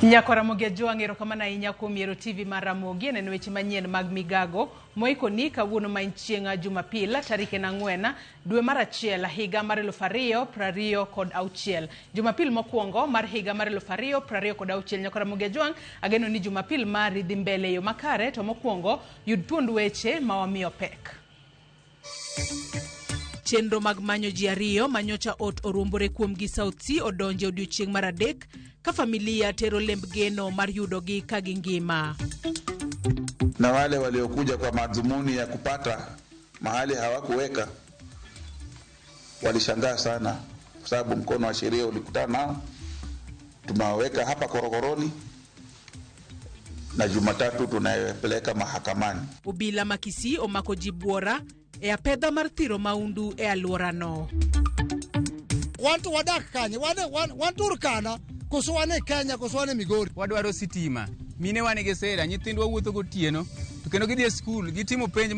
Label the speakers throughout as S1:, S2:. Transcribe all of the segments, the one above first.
S1: Nyako Ramogi Ajwang', erokamano ahinya kuom yiero TV mar Ramogi e neno weche manyien mag migago moikoni kawuono ma en chieng' Jumapil tarik en 4 dwe mar 1 higa mar 2026. Jumapil mokwongo mar higa mar 2026. Nyako Ramogi Ajwang', ageno ni Jumapil mari dhi mbele e yo makare, to mokwongo yud thuond weche ma wamiyo pek. Chenro mag manyo ji ariyo ma nyocha ot oruombore kuomgi South C odonjo e odiechieng' mar adek ka familia tero lemb geno mar yudogi ka gingima.
S2: Na wale waliokuja kwa madhumuni ya kupata mahali hawakuweka walishangaa sana, kwa sababu mkono wa sheria ulikutana nao. Tumewaweka hapa korokoroni na Jumatatu tunayepeleka mahakamani.
S1: Obila ma Kisii omako ji buora e apedha mar thiro maundu e alworano.
S3: Wan to wadak kanye? Wan Turkana koso wan e Kenya koso wan e Migori?
S4: Wadwaro sitima. Mine wan gi sera, nyithindwa wuotho gotieno to kendo gidhi e skul, gitimo penj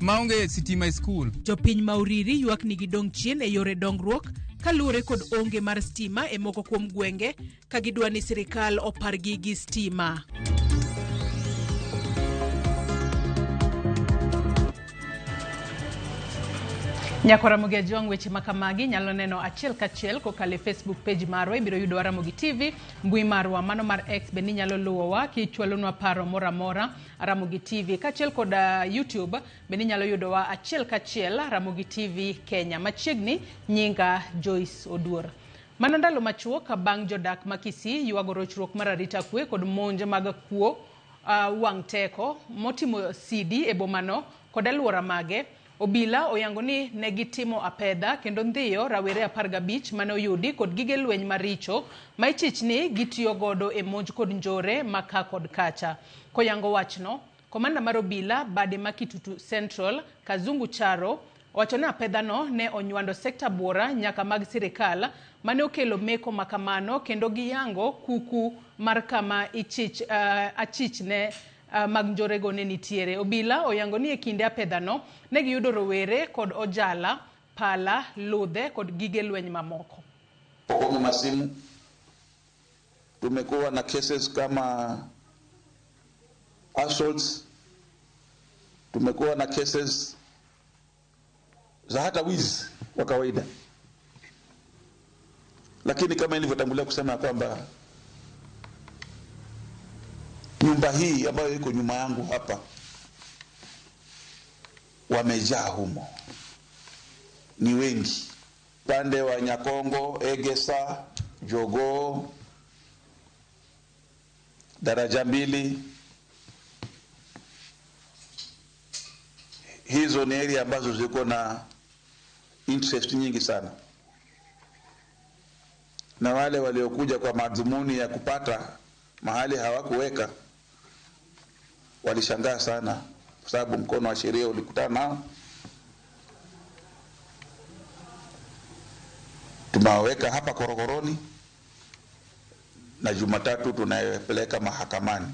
S4: maonge sitima e skul.
S1: Jopiny ma Uriri ywak ni gidong' chien e yore dongruok kaluwore kod onge mar stima e moko kuom gwenge ka gidwa ni sirikal opargi gi stima. Nyako Ramogi Ajwang', weche ma kamagi nyalo neno achiel kachiel kokalo e Facebook page marwa, ibiro yudowa Ramogi TV, mbui marwa mano mar X bende inyalo luwowa kichwalonwa paro moro amora Ramogi TV, kaachiel kod YouTube bende inyalo yudowa achiel kachiel Ramogi TV Kenya. Machiegni nyinga Joyce Oduor. Mana ndalo machuok bang' jodak ma Kisii ywago rochruok mar arita kwe kod monj mag kuo wang' teko motimo sidi e bomano kod alwora mage, obila oyango ni ne gitimo apedha kendo ndhiyo rawere 15 mane oyudi kod gige lweny maricho ma ichich ni gitiyo godo e monj kod njore ma ka kod kacha. Koyango wachno, komanda mar obila bade ma Kitutu Central, Kazungu Charo, owacho ni apedhano ne onywando sekta buora nyaka mag sirikal mane okelo meko makamano kendo giyango kuku mar kama ichich, achich ne mag njorego ne nitiere. Obila oyango ni e kinde apedhano ne giyudo rowere kod ojala, pala, ludhe kod gige lweny mamoko.
S2: Pokonywa masimu, tumekuwa na cases kama assaults, tumekuwa na cases za hata wizi wa kawaida, lakini kama nilivyotangulia kusema kwamba nyumba hii ambayo iko nyuma yangu hapa wamejaa humo, ni wengi, pande wa Nyakongo, Egesa, Jogoo, Daraja Mbili. Hizo ni area ambazo ziko na interest nyingi sana, na wale waliokuja kwa madhumuni ya kupata mahali hawakuweka walishangaa sana, kwa sababu mkono wa sheria ulikutana nao. Tumewaweka hapa korokoroni na Jumatatu tunayepeleka mahakamani.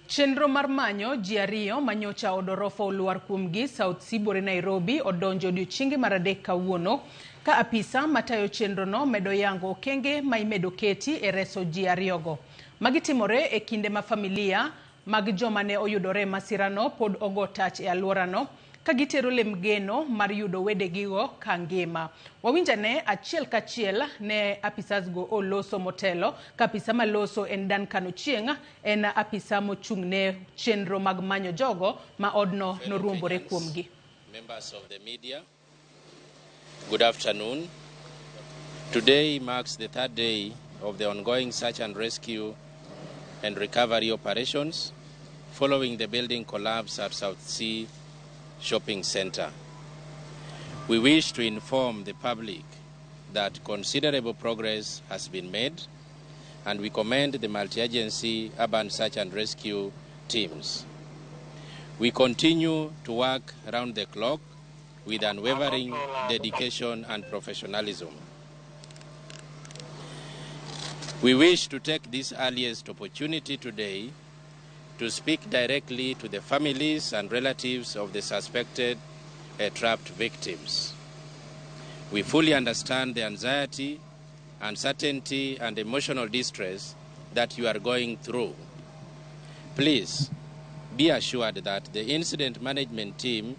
S1: Chenro mar manyo ji ariyo manyocha od orofa olwar kuomgi South C buore Nairobi odonjo odiochienge mar adek kawuono ka apisa matayo chenrono medo yango okenge ma imedo keti e reso ji ariyogo. Magi timore e kinde ma familia mag joma ne oyudore e masirano pod ogo tach e alworano ka gitero lem geno mar yudo wedegigo ka ngima. Wawinjane achiel kachiel ne apisasgo oloso motelo ka apisa maloso en Duncan Ochieng', en apisa mochung' ne chenro mag manyo jogo ma odno
S5: Fellow
S1: noruombore
S5: Kenyans,
S1: kuomgi.
S5: Members of the media, good afternoon. Today marks the third day of the ongoing search and rescue and recovery operations following the building collapse at South C Shopping Center. We wish to inform the public that considerable progress has been made, and we commend the multi-agency urban search and rescue teams. We continue to work round the clock with unwavering dedication and professionalism. We wish to take this earliest opportunity today to speak directly to the families and relatives of the suspected trapped victims. We fully understand the anxiety uncertainty, and emotional distress that you are going through. Please be assured that the incident management team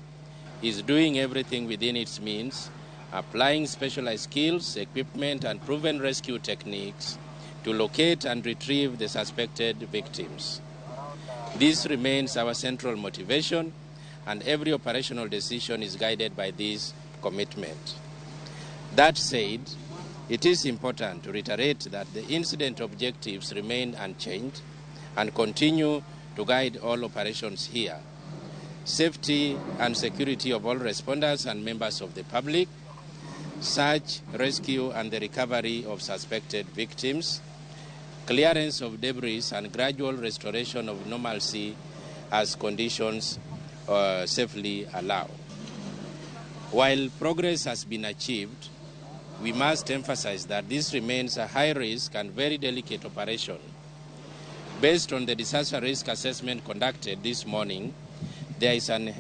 S5: is doing everything within its means, applying specialized skills, equipment, and proven rescue techniques to locate and retrieve the suspected victims. This remains our central motivation, and every operational decision is guided by this commitment. That said, it is important to reiterate that the incident objectives remain unchanged and continue to guide all operations here. Safety and security of all responders and members of the public, search, rescue, and the recovery of suspected victims, clearance of debris, and gradual restoration of normalcy as conditions safely allow. While progress has been achieved, we must emphasize that this remains a high risk and very delicate operation. Based on the disaster risk assessment conducted this morning, there is an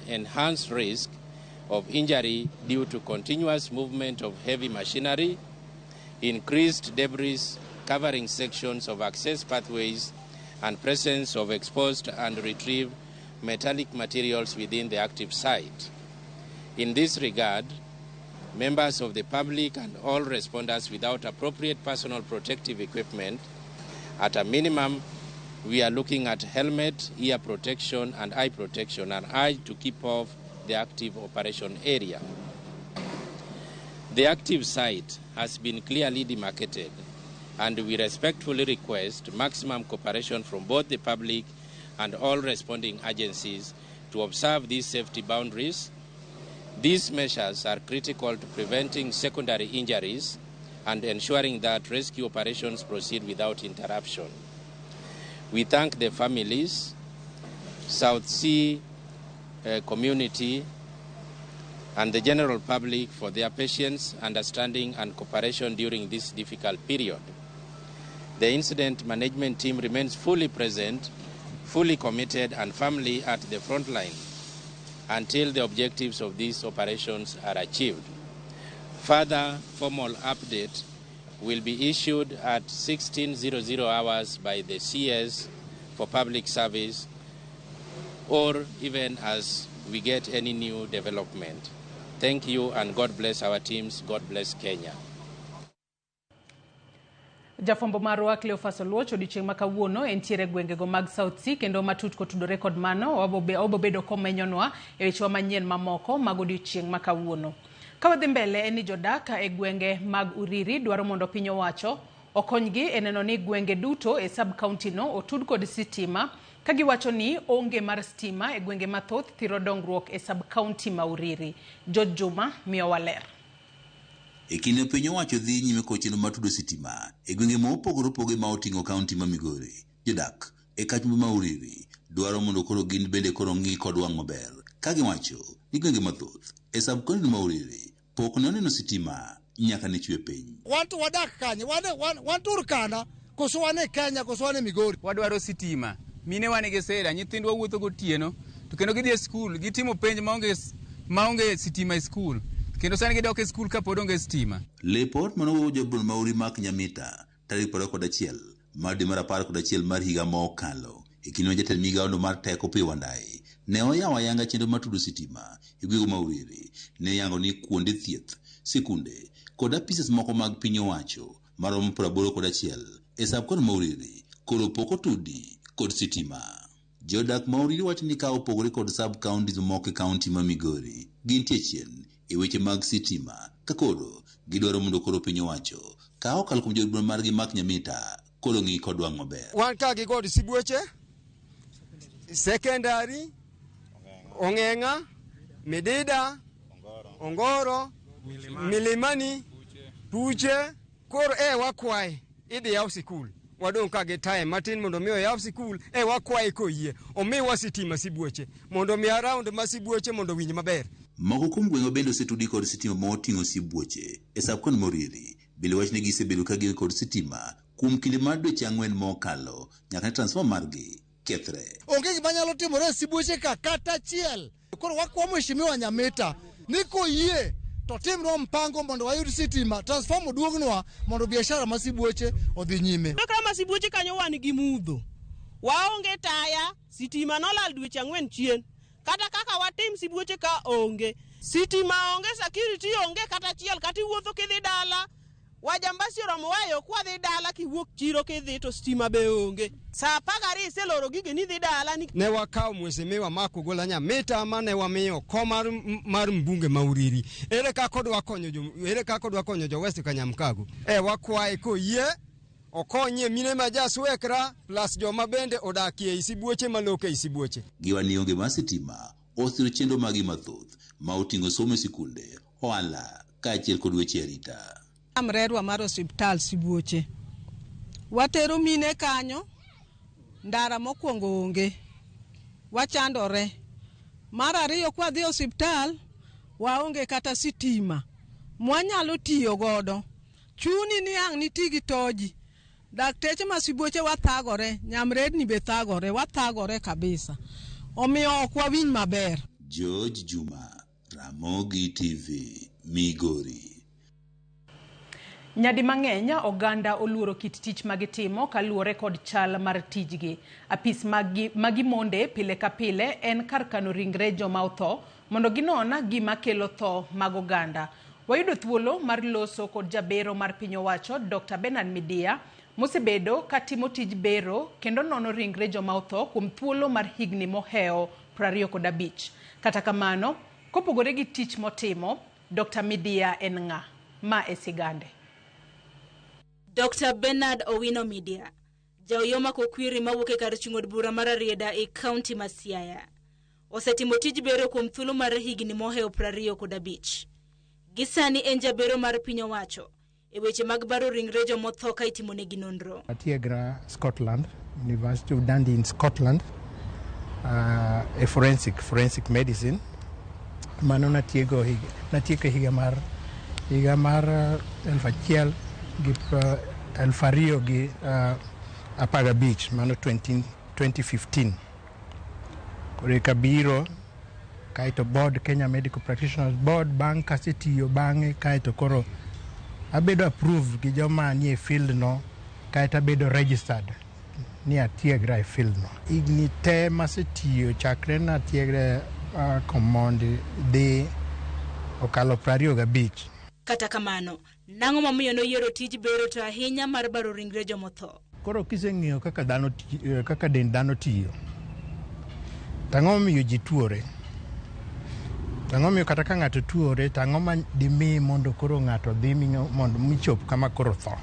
S5: enhanced risk of injury due to continuous movement of heavy machinery, increased debris covering sections of access pathways, and presence of exposed and retrieved metallic materials within the active site. In this regard, members of the public and all responders without appropriate personal protective equipment, at a minimum, we are looking at helmet, ear protection, and eye protection, and urged to keep off the active operation area. The active site has been clearly demarcated, and we respectfully request maximum cooperation from both the public and all responding agencies to observe these safety boundaries. These measures are critical to preventing secondary injuries and ensuring that rescue operations proceed without interruption. We thank the families, South Sea community, and the general public for their patience, understanding, and cooperation during this difficult period. The incident management team remains fully present, fully committed, and firmly at the front line until the objectives of these operations are achieved. Further formal update will be issued at 16:00 hours by the CS for public service, or even as we get any new development. Thank you, and God bless our teams. God bless Kenya.
S1: Jafwambo marwa Cleophas Oluoch odiochieng' ma kawuono entiere gwengego mag South Sea kendo matut kotudore kod mano wabo bedo komenyonwa e wechewa manyien mamoko mag odiochieng' ma kawuono. Ka wadhi mbele en ni jodak e gwenge mag Uriri dwaro mondo piny owacho okonygi e neno ni gwenge duto e sub county no otud kod sitima ka giwacho ni onge mar stima e gwenge mathoth thiro dongruok e sub county ma Uriri. George Juma miyowa ler.
S6: E kinde piny owacho dhi nyime kod chenro mar tudo sitima e gwenge ma opogore opogore ma oting'o kaunti ma Migori. Jodak e kachumbe ma Uriri dwaro mondo koro gin bende koro ng'i kod wang' maber ka giwacho ni gwenge mathoth e sub county ma Uriri pok ne oneno sitima nyaka ne chwe piny.
S3: Wan to wadak kanye? Wan Turkana koso wan e Kenya koso wan e Migori?
S4: Wadwaro sitima. Mine wan gi sera, nyithindwa wuotho gotieno to kendo gidhi e skul, gitimo penj maonge sitima e skul. Kendo sani gidok e skul kapod onge sitima.
S6: Lipot manogo jobul ma Uri Mark Nyamita tarik 21 mar dwe mar 11 mar higa mokalo e kinde ma jatend migawono mar teko Opiyo Wandayi ne oyawo ayanga chenro mar tudo sitima e gwenge ma Uriri ne yango ni kuonde thieth, sikunde kod apises moko mag piny owacho maromo 81 e sub county ma Uriri koro pok otudi kod sitima. Jodak ma Uriri wacho ni ka opogore kod sub counties moko e kaunti ma Migori gintie chien e weche mag sitima ka koro gidwaro mondo koro piny owacho ka okalo kuom jood bura margi Mark Nyamita koro ng'i kod wang' maber.
S7: Wan ka gi god Sibuoche, Secondary, Ong'eng'a, Midida, Ongoro, Milimani, Puche. Koro e wakwaye idhi yaw sikul. Wadong' ka gi time matin mondo mi oyaw sikul, e wakwaye koyie omiwa sitima Sibuoche mondo mi around ma Sibuoche mondo winj maber.
S6: Moko kuom gwenge bende osetudi kod sitima ma oting'o Sibuoche e sub county ma Uriri bende wach ni gisebedo ka gionge kod sitima kuom kinde mar dweche 4 mokalo nyaka ne transformer margi kethre.
S3: Onge gima nyalo timore e Sibuoche ka kata achiel. Koro wakwa Mheshimiwa Nyamita ni koyie To timnwa mpango mondo wayud sitima, transform oduognwa mondo biashara ma sibuoche odhi nyime.
S8: Kama sibuoche kanyo wan gi mudho, waonge taya, sitima nolal dweche 4 chien. Kata kaka watim sibuoche ka onge, sitima onge, security onge kata achiel, kata iwuotho kidhi dala, wajambasi oromo wayo kwadhi dala kiwuok chiro kidhi to sitima be onge. Saa 12 iseloro gige ni dhi dala.
S7: Ne wakawo Mheshimiwa Mark Ogola Nyamita mane wamiyo kom mar mbunge ma Uriri. Ere kaka odwa konyo jo West Kanyamkago? Wakwaye koyie okonye mine ma jaswekra plus joma bende odakie ei sibuoche maloke ei sibuoche.
S6: Giwa ni onge mar sitima osiro chenro magi mathoth ma oting'o somo e sikunde, ohala kaachiel kod weche arita.
S9: Amrerwa mar osiptal sibuoche. Watero mine kanyo, ndara mokwongo onge, wachandore. Mar ariyo kwadhi osiptal, waonge kata sitima mwanyalo tiyo godo. Chuni ni ang' niti gi toji. Dakteche ma sibuoche wathagore, nyamrerni be thagore, wathagore kabisa. Omiyo ok wawinj maber.
S6: George Juma, Ramogi TV, Migori.
S1: Nyadi mang'eny oganda oluoro kit tich magitimo kaluwore kod chal mar tijgi. Apis magi monde pile ka pile en kar kano ringre joma otho mondo ginon gima kelo tho mag oganda. Wayudo thuolo mar loso kod jabero mar piny owacho Dr. Bernard Midia mosebedo katimo tij bero kendo nono ringre joma otho kuom thuolo mar higni mohewo 25. Kata kamano, kopogore gi tich motimo, Dr. Midia en ng'a? Ma e sigande.
S10: Dr. Bernard Owino Midia, jaoyoma kokwiri mawuok e kar chung' od bura mar Rarieda e kaunti ma Siaya, osetimo tij bero kuom thuolo mar higni mohewo 25. Gi sani en jabero mar piny owacho e weche mag baro ringre jomotho ka itimonegi nonro.
S11: Atiegra Scotland, University of Dundee in Scotland, e forensic medicine. Mano natieko higa mar 2015, mano 2015. Koro eka biro kaeto board Kenya Medical Practitioners Board bang' kasetiyo bang'e kaeto koro abedo approved gi joma nie field no kaeto abedo registered ni atiegra e field no. Higni te masetiyo chakre natiegra Komondi dhi okalo 25.
S10: Kata kamano, nang'o momiyo noyiero tij bero to ahinya mar baro ringre jomotho?
S11: Koro kiseng'iyo kaka dhano kaka dend dhano tiyo, tang'o momiyo ji tuore? Tang'o miyo kata ka ng'ato tuore, tang'o ma dimi mondo koro ng'ato dhi mondo michop kama koro tho?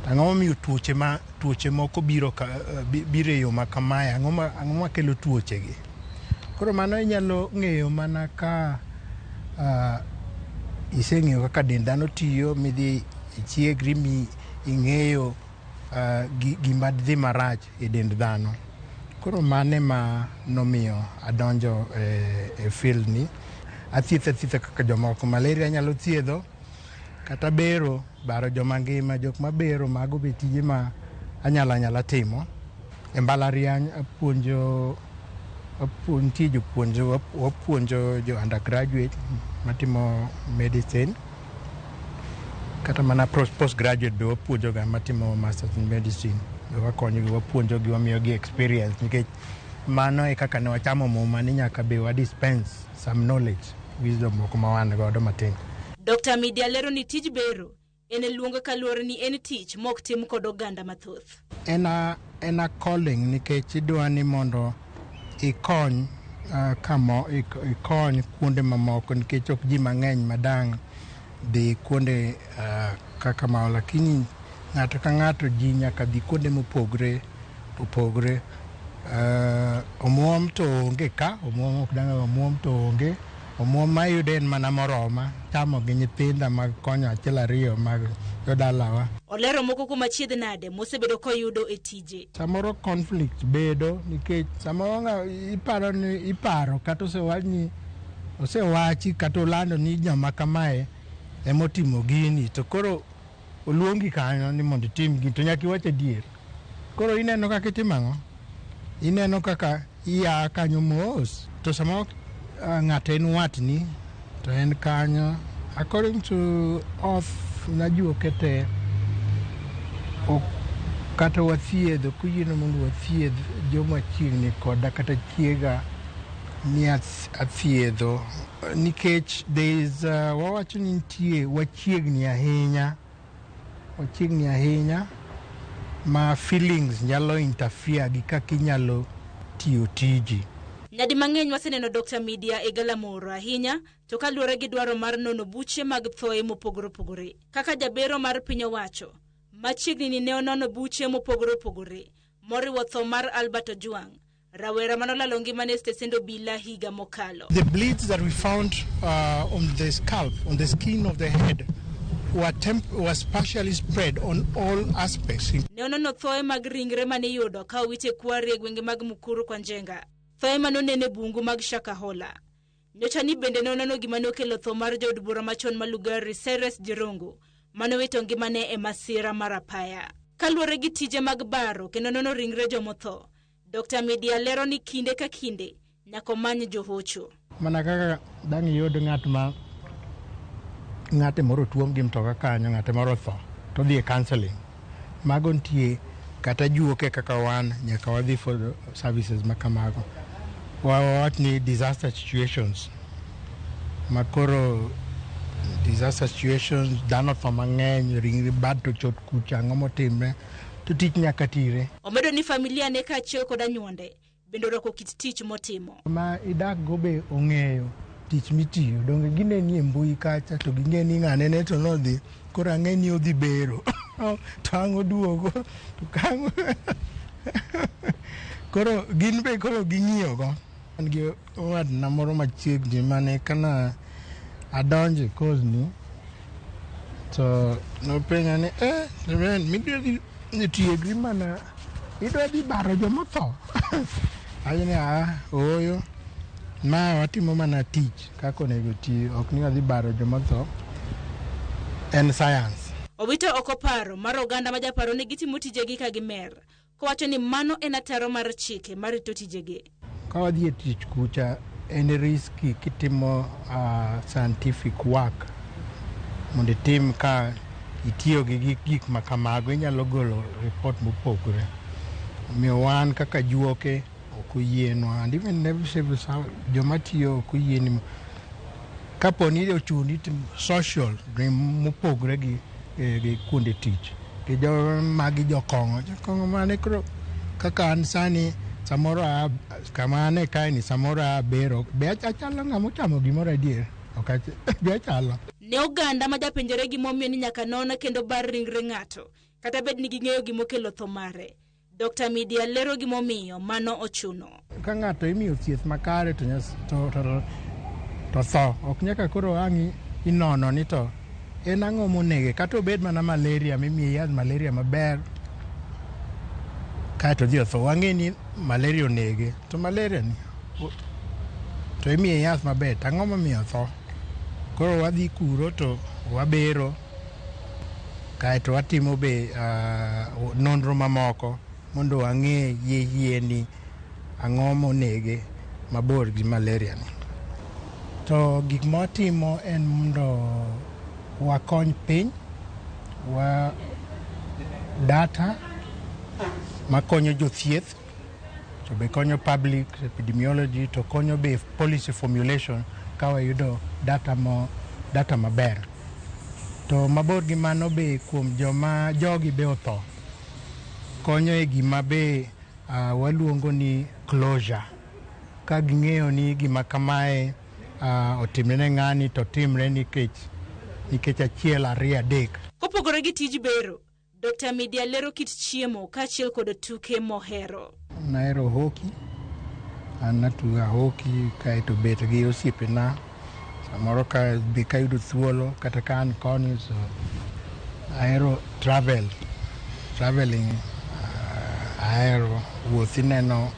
S11: Tang'o momiyo tuoche moko biro e yo ma kamae? Ang'o makelo tuochegi? Koro mano inyalo ng'eyo mana ka iseng'eyo kaka dend dhano tiyo, midhi ichiegri mi ing'eyo gima dhi marach e dend dhano. Koro mane ma nomiyo adonjo e field ni. Athietho kaka jomoko. Malaria nyalo thiedho, kata bero, baro joma ngima, jok mabero, mago be tije ma anyalo timo. E mbalariany apuonjo, nitie jopuonjo, wapuonjo jo undergraduate matimo medicine, kata mana postgraduate be wapuonjoga matimo masters in medicine. Wakonyogi, wapuonjogi, wamiyogi experience, nikech mano e kaka ne wachamo muma ni nyaka be wa dispense some knowledge, wisdom moko ma wan godo matin.
S10: Dr. Midia lero ni tij bero en luongo kaluwore ni en tich mok tim kod oganda mathoth.
S11: En a calling nikech idwa ni mondo ikony ikony kuonde mamoko, nikech ok ji mang'eny madang' dhi kuonde kaka mao, lakini ng'ato ka ng'ato ji nyaka dhi kuonde mopogre opogre. Omuom to onge ka, omuom ok dang' omuom to onge. Omuom mayudo en mana moroma, chamo gi nyithinda mag konyo achiel ariyo mag jodalawa.
S10: Olero moko kuom achiedh nade mosebedo koyudo e tije.
S11: Samoro conflict bedo nikech samoro iparo kata osewachi kata olando ni joma kamae emotimo gini, to koro oluongi kanyo ni mondo itim gini to nyaka iwach adier. Koro ineno kaka itimo ang'o? Ineno kaka iya kanyo mos. To samoro ng'ato en watni, to To en kanyo, according to oath najuoke te, ok kata wathiedh, ok oyienwa mondo wathiedh joma chiegni koda kata chiega ni athiedho nikech there is wawacho ni nitie wachiegni ahinya, wachiegni ahinya ma feelings nyalo interfere gi kaka inyalo tiyo tiji.
S10: Nyadi mang'eny waseneno Dr. Media e galamoro ahinya to kaluwore gi dwaro mar nono buche mag thoe mopogore opogore. Kaka jabero mar piny owacho, machiegni ni ne onono buche mopogore opogore moriwo tho mar Albert Ojwang, rawera manolalo ngimane e stesend obila higa mokalo.
S11: The bleeds that we found on the scalp, on the skin of the head, was partially spread on all aspects.
S10: Ne onono thoe mag ringre mane iyudo ka owit e kwari e gwenge mag Mukuru kwa Njenga. Thoe manonene e bungu mag Shakahola. Nyocha ni bende ne onono gima ne okelo tho mar jaod bura machon ma Lugari Cyrus Jirongo manowito ngimane e masira mar apaya. Kaluwore gi tije mag baro kendo nono ringre jomotho, Dr. Media lero ni kinde ka kinde nyaka omany johocho.
S11: Mana kaka dang' iyud ng'at ma ng'ate moro tuom gi mtoka kanyo, ng'ate moro otho, to odhi e counseling. Mago nitie kata juoke kaka wan nyaka wadhi for services ma kamago. Wawach ni disaster situations ma koro disaster situations dhano otho mang'eny, ringre bad to chot kucha, ang'o motimre, to tich nyaka tire.
S10: Omedo ni familia ne kaachiel kod anyuonde bende orwako kit tich motimo.
S11: Ma idak go be ong'eyo tich mitiyo, donge gineni e mbui kacha to ging'e ni ng'ane ne to nodhi, koro ang'e ni odhi bero to ang' oduogo to kang' koro gin be koro ging'iyo go. An gi owadna moro machiegni mane kana adonjo e course ni to nopenja ni eh midwa dhi tiegri mana idwa dhi baro jomotho. Awacho ni aa ooyo ma watimo mana tich kaka onego ti ok ni wadhi baro jomotho en science.
S10: Owito oko paro mar oganda ma japaro ni gitimo tijegi ka gimer, kowacho ni mano en ataro mar chike marito tijegi.
S11: Ka wadhi e tich kucha en risky kitimo scientific work mondo itim ka itiyo gi gik ma kamago inyalo golo report mopogore. Omiyo wan kaka juoke ok oyienwa and even joma tiyo ok oyieni kapo ni ochuni social mopogore gi kuonde tich gi jo magi jokong'o jokong'o mane koro kaka an sani samoro a kama ane kae ni samoro a bero be achalo ng'ama ochamo gimoro adier ok be achalo.
S10: Ne oganda ma japenjore gimomiyo ni nyaka non kendo bar ringre ng'ato kata bed ni ging'eyo gimokelo tho mare. Dr. Media lero gimomiyo mano ochuno.
S11: Ka ng'ato imiyo thieth makare to to tho ok nyaka koro ang' inono ni to en ang'o monege kata obed mana malaria mimiye yath malaria maber kaeto odhi otho wang'e ni malaria onege to malaria ni to imiye yath maber to ang'o momiyo otho koro wadhi kuro to wabero kaeto watimo be nonro mamoko mondo wang'e yie ni ang'o monege mabor gi malaria ni. To gik ma watimo en mondo wakony piny wa data makonyo jothieth to be konyo public epidemiology to konyo be policy formulation ka wayudo data mo data maber. To mabor gi mano be kuom joma jogi be otho konyo e gima be waluongo ni closure ka ging'eyo ni gima kamae otimre ne ng'ani to timre nikech achiel ariyo adek.
S10: Kopogore gi tij bero, Dr. Media lero kit chiemo kaachiel kod tuke mohero.
S11: Nahero hockey, an natugo hockey kaeto bet gi osiepena samoro ka be kayudo thuolo kata ka an koni so ahero travel traveling ahero wuoth ineno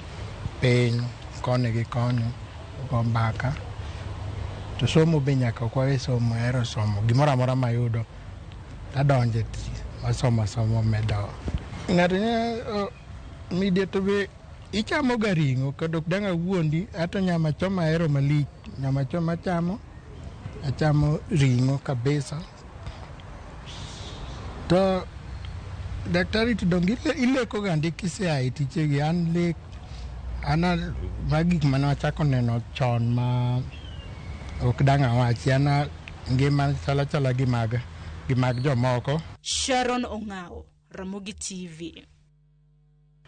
S11: piny koni gi koni go mbaka to somo be nyaka ok wawe somo ahero somo gimoro amora mayudo tadonje asomo asoma medo ng'ato nya media to be ichamo ga ring'o kendo ok dang' awuondi ato nyama choma ahero malich nyama choma achamo Achamo ring'o kabisa. To daktari to donge ileko ga ndi kisea e tichegi an lek an ma gik mane wachako neno chon ma ok dang' awachi an ngima chal achala gi mag jomoko.
S10: Sharon Ong'ao, Ramogi TV.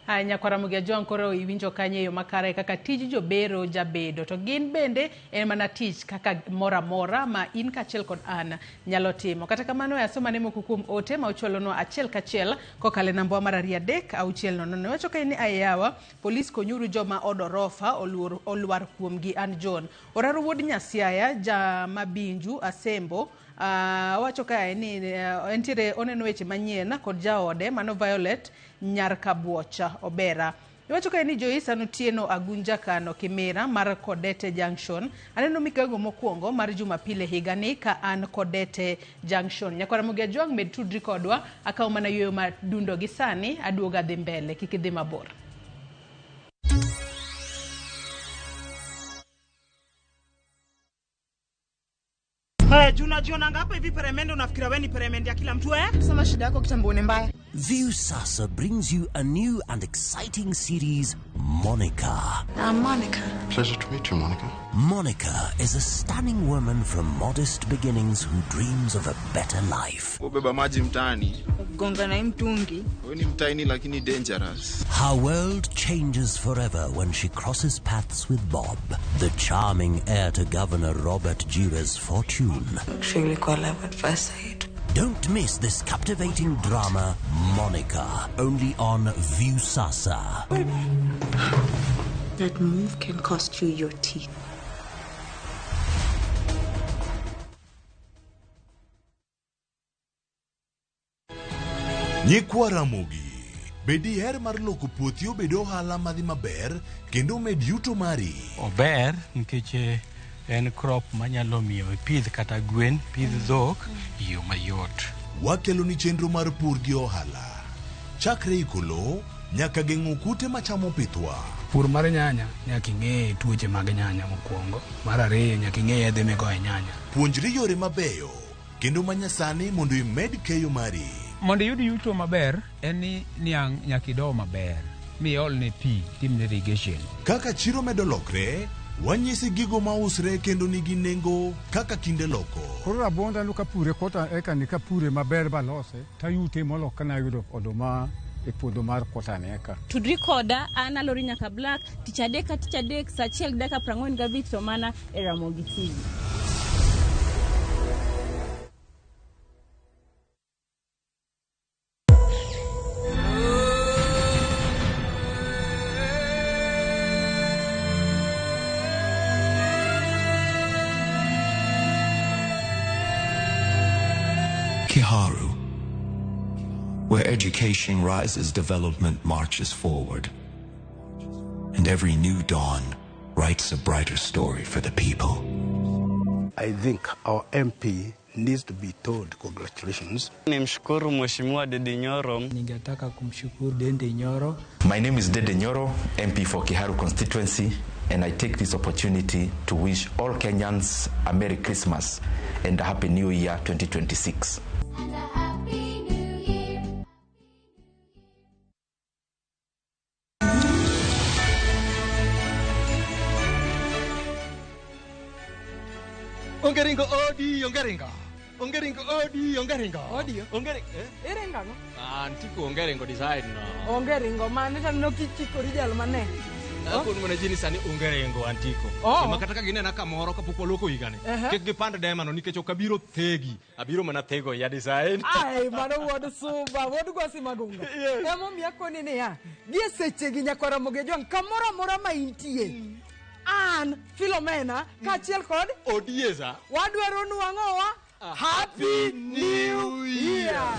S1: Haya, nyakwar Ramogi Ajwang', koro iwinjo kanyo e yo makare kaka tij jobero jabedo, to gin bende en mana tich kaka moro amora ma in kaachiel kod an nyalo timo. Kata kamano, asomane moko kuom ote ma uchwalonwa achiel kachiel kokalo e namba mar 2 3 6 0. Wacho kae ni ayawa, polis konyuru joma odorofa olwar kuomgi. An John Oraro wuod Nyasiaya ja Mabinju Asembo. Wacho kae ni entiere oneno weche manyien kod jaode mano Violet Nyar Kabuocha Obera. Iwacho kae ni Joyce Anotieno Agunja Kano Kimira mar Kodete Junction. Aneno migago mokwongo mar Jumapil e higani ka an Kodete Junction. Nyakwar Ramogi Ajwang', med tudri kodwa, akaw mana yueyo madundo gi sani, aduogo adhi mbele, kik idhi mabor.
S12: Hey, unajionanga hapa hivi peremende, unafikiria wewe ni peremende ya kila mtu eh?
S13: Sema shida yako kitambo ni mbaya.
S14: Viusasa brings you a new and exciting series, Monica.
S13: I'm Monica.
S15: Pleasure to meet you, Monica.
S14: Monica is a stunning woman from modest beginnings who dreams of a better life.
S16: Ubeba maji mtaani.
S13: Gonga na mtungi.
S16: Wewe ni mtaini lakini dangerous.
S14: Her world changes forever when she crosses paths with Bob, the charming heir to Governor Robert Jira's fortune.
S13: Actually, love at first sight.
S14: Don't miss this captivating drama, Monica, only on Viusasa.
S13: That move can cost you your teeth.
S17: Nyikwa Ramogi, be diher mar loko puothi obed ohala madhi maber kendo med yuto mari?
S18: Ober nikech en crop manyalo miyo ipidh kata gwen, pidh dhok e yo mayot.
S17: Wakelo ni chenro mar pur gi ohala. Chakre iko lowo nyaka geng'o kute machamo pithwa.
S19: Pur mar nyanya nyaka ing'e tuoche mag nyanya mokwongo. Mar ariyo nyaka ing'e yedhe migoyo e nyanya.
S17: Puonjri yore mabeyo kendo manyasani mondo imed keyo mari.
S20: Mondo iyud yuto maber en ni niang' nyaka ido maber miolne pi, timne irrigation.
S17: Kaka chiro medo lokre, wanyisi gigo mausre kendo nigi nengo kaka kinde loko.
S21: Koro rabuonda no kapure kota eka ni kapure maber balose tayute molo kana yudo oduma e puodho mar kota ni eka.
S22: Tudri koda an Alori Nyaka Black tich adek ka tich adek saa 1:45 to mana e Ramogi TV.
S23: Kiharu, where education rises, development marches forward, and every new dawn writes a brighter story for the people.
S24: I think our MP needs to be told congratulations.
S25: Nimshukuru Mheshimiwa Dede Nyoro.
S26: Ningetaka kumshukuru Dende Nyoro.
S27: My name is Dede Nyoro, MP for Kiharu constituency, and I take this opportunity to wish all Kenyans a Merry Christmas and a Happy New Year 2026.
S28: And a Happy New Year.
S29: Onge ringo odi, onge ringo. Onge ringo odi, onge ringo.
S30: Odi?
S29: Onge ringo. Eh?
S30: Iringo ang'o?
S29: Ah, antiko onge ringo design no.
S30: Onge ringo mane to aneno kichikori jal mane.
S29: Akon mana ji ni sani onge ringo antiko.
S30: Oh.
S29: Ema kata ka ginena kamoro kapok waloko higani.
S30: Uh-huh.
S29: Kik gipand demano nikech ok abiro thegi. Abiro mana thego ya design.
S30: Ai, mano wuod Suba, wuod Gwasi Magunga.
S29: Yes.
S30: Emomiyo akoni niya, gie sechegi nyakwar Ramogi Ajwang' kamoro amora ma intie. An Philomena kaachiel kod
S29: Odieza.
S30: wadwaro nwang'owa Happy New Year.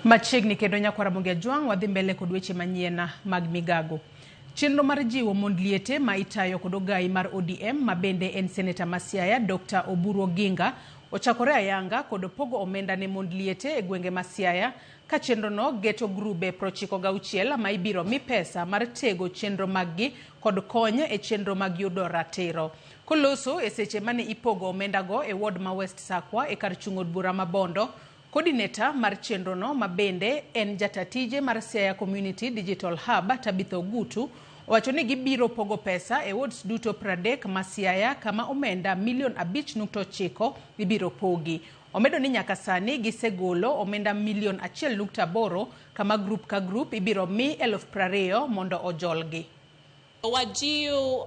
S1: Machiegni kendo nyakwar Ramogi Ajwang' wadhi mbele kod weche manyien mag migago. Chenro mar jiwo mond liete ma itayo kod ogai mar ODM ma bende en seneta ma Siaya Dr. Oburu Oginga ochakore ayanga kod pogo omenda ne mond liete e gwenge ma Siaya ka chenrono geto grube 96 ma ibiro mi pesa mar tego chenro maggi kod kony e chenro mag yudo ratiro. Koloso e seche mane ipogo omendago e ward ma West Sakwa e kar chung' od bura ma Bondo, Coordinator mar chenrono ma bende en jatatije mar Siaya Community Digital Hub Tabitha Ogutu owacho ni gibiro pogo pesa e wards duto 30 ma Siaya kama omenda milion 5.9 ibiro pogi. Omedo ni nyaka sani gisegolo omenda milion 1.8 kama grup ka grup ibiro mi 20,000 mondo ojolgi.
S2: Wajiw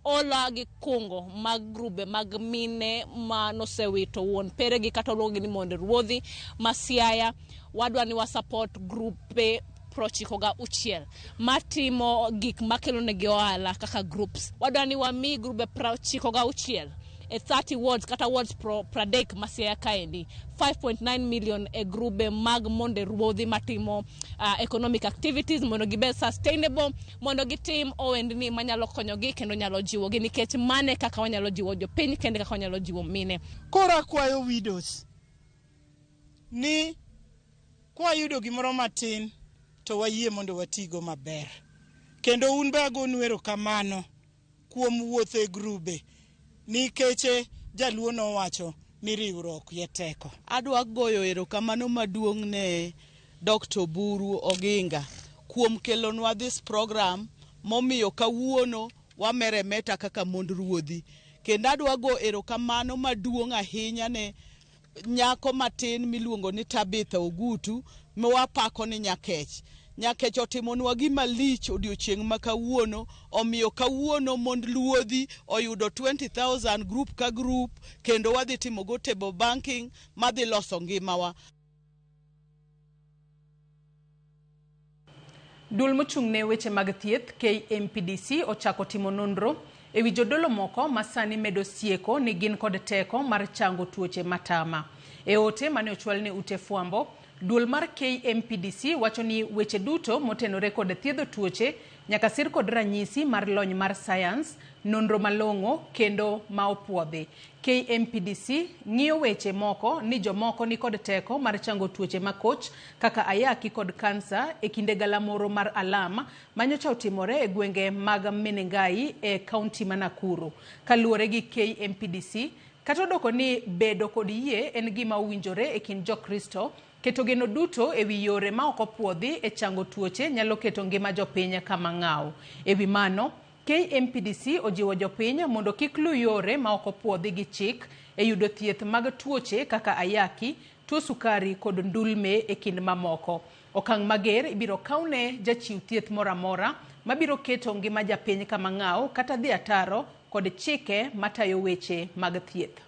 S2: ola gi kungo mag grube mag mine ma nosewito wuon peregi kata oluongogi ni monde ruodhi ma Siaya. Wadwa ni wa support grupe 96 matimo gik makelo negi ohala kaka groups. Wadwa ni wami grube 96 e 30 wards kata wards 30 ma Siaya kaendi 5.9 million e grube mag monde ruodhi matimo economic activities mondo gibed sustainable, mondo gitim ohendni manyalo konyogi kendo nyalo jiwogi, nikech mane kaka wanyalo jiwo jopiny kendo kaka wanyalo jiwo mine.
S3: Koro akwayo widows ni kwayudo gimoro matin to wayie mondo watigo maber. Kendo un be agonu erokamano kuom wuotho e grube, nikech jaluo nowacho ni riwruok ye teko.
S4: Adwa goyo erokamano maduong' ne Dr. Oburu Oginga kuom kelonwa this program momiyo kawuono wameremeta kaka mond ruodhi. Kendo adwa go erokamano maduong' ahinya ne nyako matin miluongo ni Tabitha Ogutu mawapako ni Nyakech. Nyakech otimonwa gima lich odiochieng' ma kawuono, omiyo kawuono mond luodhi oyudo 20,000 group ka group, kendo wadhi timogo table banking madhi loso ngimawa.
S1: Duol mochung' ne weche mag thieth KMPDC ochako timo nonro e wi jodolo moko ma sani medo sieko ni gin kod teko mar chango tuoche matama. E ote mane ochwal ne ute fwambo, duol mar KMPDC wacho ni weche duto motenore kod thiedho tuoche nyaka sir kod ranyisi mar lony mar sayans, nonro malong'o kendo ma opuodhi. KMPDC ng'iyo weche moko ni jomoko ni kod teko mar chango tuoche makoch kaka ayaki kod kansa e kinde galamoro mar alam manyocha otimore e gwenge mag Menengai e kaunti ma Nakuru. Kaluwore gi KMPDC, kata odoko ni bedo kod yie en gima owinjore e kind Jokristo, keto geno duto e wi yore ma ok opuodhi e chango tuoche nyalo keto ngima jopiny kama ng'aw. E wi mano, KMPDC ojiwo jopiny mondo kik luw yore ma ok opuodhi gi chik e yudo thieth mag tuoche kaka ayaki, tuo sukari kod ndulme e kind mamoko. Okang' mager ibiro kawne jachiw thieth moro amora mabiro keto ngima japiny kama ng'aw kata dhi ataro kod chike matayo weche mag thieth.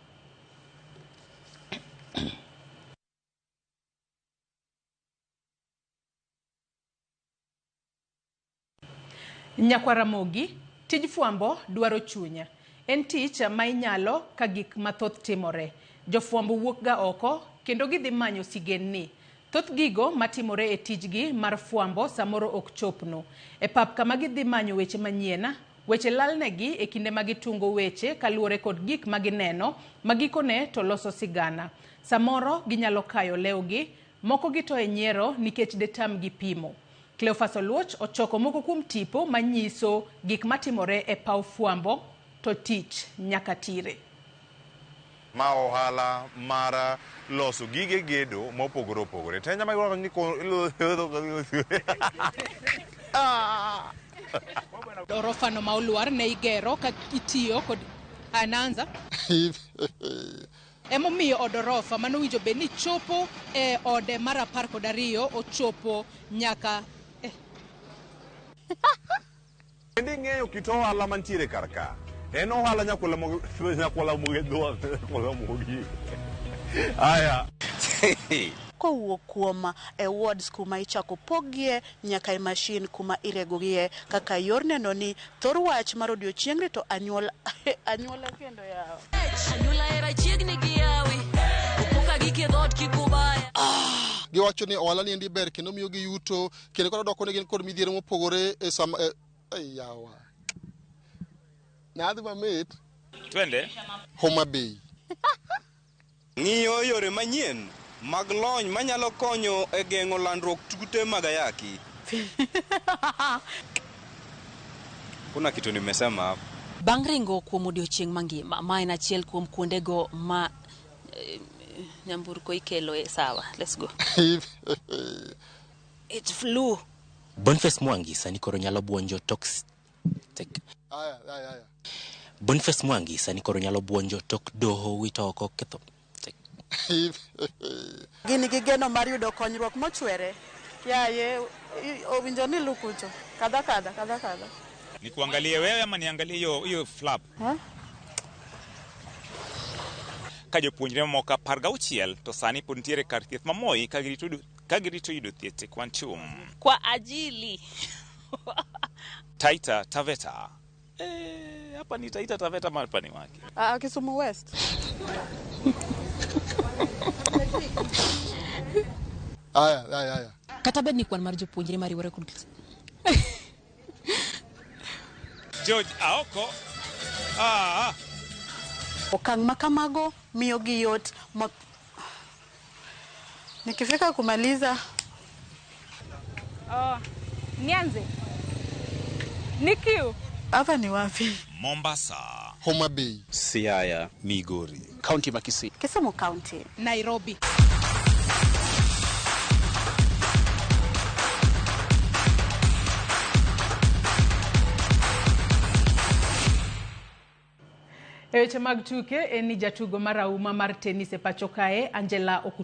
S1: Nyakwa Ramogi, tij fwambo dwaro chuny. En tich ma inyalo ka gik mathoth timore. Jofwambo wuok ga oko kendo gidhi manyo sigendni. Thoth gigo matimore e tijgi mar fwambo samoro ok chopno. E pap kama gidhi manyo weche manyien, weche lalnegi e kinde ma gitungo weche kaluwore kod gik ma gineno ma gikone to loso sigana. Samoro ginyalo kayo lewgi, moko gito e nyiero nikech detamgi pimo. Cleophas Oluoch ochoko moko kuom tipo manyiso gik matimore e paw fwambo to tich nyaka tire.
S5: Ma ohala mar loso gige gedo mopogore opogore. Tenya ma ni
S1: Orofano ma olwar ne igero ka itiyo kod anaanza. Emomiyo od orofa manowinjo bed ni chopo e ode mar 12 ochopo nyaka
S5: Kendo ing'eyo kit ohala mantiere kar ka. En ohala nyakwala mogi. Aya.
S6: Kowuok kuom e wards kuma ichako pogie nyaka e mashin kuma iregogie kaka yor neno ni thor wach mar odiochieng'ni to anyuola anyuola kendo yawa.
S7: Anyuola era chiegni gi yawi. Opoka gi kedhot kikubaya.
S8: Giwacho ni ohala ni endi ber kendo miyo gi yuto kendo koro doko ni gin kod midhiero mopogore e sama yawa. Nadhi mamit.
S9: Twende.
S8: Homa Bay.
S9: Ng'iyo yore manyien mag lony manyalo konyo e geng'o landruok tute mag ayaki. Kuna kitu nimesema hapo.
S7: Bang' ringo kuom odiochieng' mangima, ma en achiel kuom kuondego ma nyamburko ikeloe. Sawa, let's go. It flew.
S10: Boniface Mwangi sani koro nyalo buonjo tok tek.
S8: Aya, aya, aya.
S10: Boniface Mwangi sani koro nyalo buonjo tok doho wito oko ketho. Tek.
S6: Gin gi geno mar yudo konyruok mochwere. Yaye, owinjo ni lukucho. Kadha kadha, kadha kadha.
S11: Nikuangalie wewe ama niangalie hiyo hiyo flap?
S6: Ha?
S11: Ka jopuonjre mamoko 16 to sani pod nitiere kar thieth ma Moi ka girito yudo thieth e Kwantum.
S2: Kwa ajili.
S11: Taita Taveta. Hapa ni Taita Taveta ama hapa ni wapi?
S6: Ah, Kisumu West.
S8: Aya, aya, aya.
S7: Kata bed ni kwan mar jopuonjre mariwore kod
S11: George Aoko.
S6: Okang' ma kamago miyo gi yot ma nikifika kumaliza.
S22: Oh, nianze. Nikiu.
S6: Hapa ni wapi?
S11: Mombasa.
S8: Homa Bay.
S12: Siaya. Migori. County ma Kisii.
S6: Kisumu County.
S1: Nairobi. E weche mag tuke en ni jatugo marahuma mar tenis e pacho kae Angela Okutoyi.